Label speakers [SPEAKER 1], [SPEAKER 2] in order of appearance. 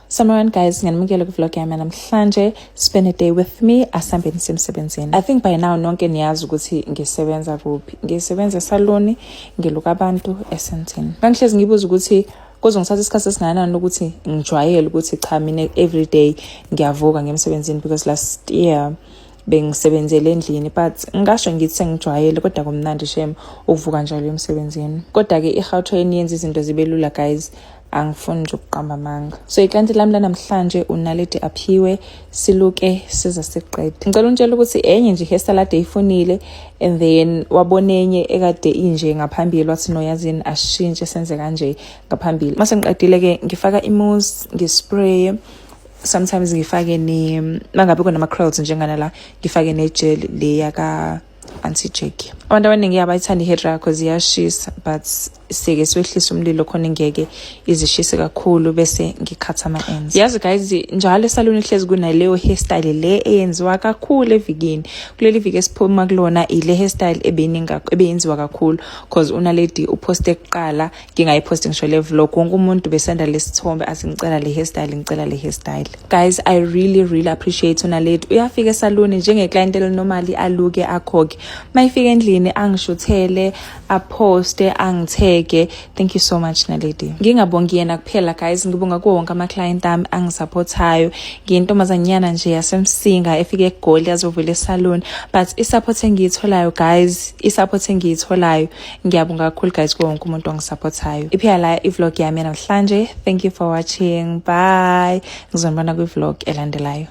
[SPEAKER 1] Sanibonani guys, ngiyanamukela ku-vlog yami namhlanje. Spend a day with me, asambeni semsebenzini. I think by now nonke niyazi ukuthi ngisebenza kuphi. Ngisebenza esaloni, ngiluka abantu eSandton. Ngangihlezi ngibuza ukuthi kuzongithatha isikhathi esingakanani ukuthi ngijwayele ukuthi cha, mina every day ngiyavuka ngemsebenzini, because last year bengisebenzele endlini, but ngasho ngithi sengijwayele, kodwa kumnandi shem ukuvuka njalo emsebenzini. Kodwa-ke i-Gautrain yenza izinto zibe lula guys, angifuni nje ukuqamba amanga. So i-client lami lanamhlanje uNaledi Aphiwe, siluke siza siqede. Ngicela untshela ukuthi enye nje hairstyle ade eyifunile and then wabona enye ekade inje ngaphambili, wathi, "No, yazini, asishintshe senze kanje ngaphambili." Mase ngiqedile-ke ngifaka i-mousse, ngi-spray, sometimes ngifake ne mangabe kunama-curls njengana la, ngifake ne-gel le yaka Auntie Jackie. Abantu abaningi abayithanda i-hair dryer cause iyashisa, but sike siwehlisa umlilo khona ingeke izishise kakhulu, bese ngikhatha ama-ends. Yazi guys, njalo esaluni hlezi kunaleyo hairstyle le eyenziwa kakhulu evikini. Kuleli viki esiphuma kulona, ile hairstyle ebeyenziwa kakhulu, cause uNaledi uphoste kuqala ngingayiphosti ngisho le vlog. Wonke umuntu besenda lesithombe athi, "Ngicela le hairstyle, ngicela le hairstyle." Guys, I really really appreciate uNaledi. Uyafika esaluni njenge-client elinormally, aluke, akhokhe. Mayifika endlini angishuthele, aphoste, angithege. Thank you so much, Naledi. Ngingabongi yena kuphela guys, ngibonga kuwo wonke ama-client ami angisupportayo. Ngiyintombazanyana nje yaseMsinga efike eGoli yazovula esaluni, but i-support engiyitholayo guys, i-support engiyitholayo, ngiyabonga kakhulu guys kuwo wonke umuntu ongisupportayo. Iphela la i-vlog yami namhlanje. Thank you for watching, bye. Ngizonibona kwi-vlog elandelayo.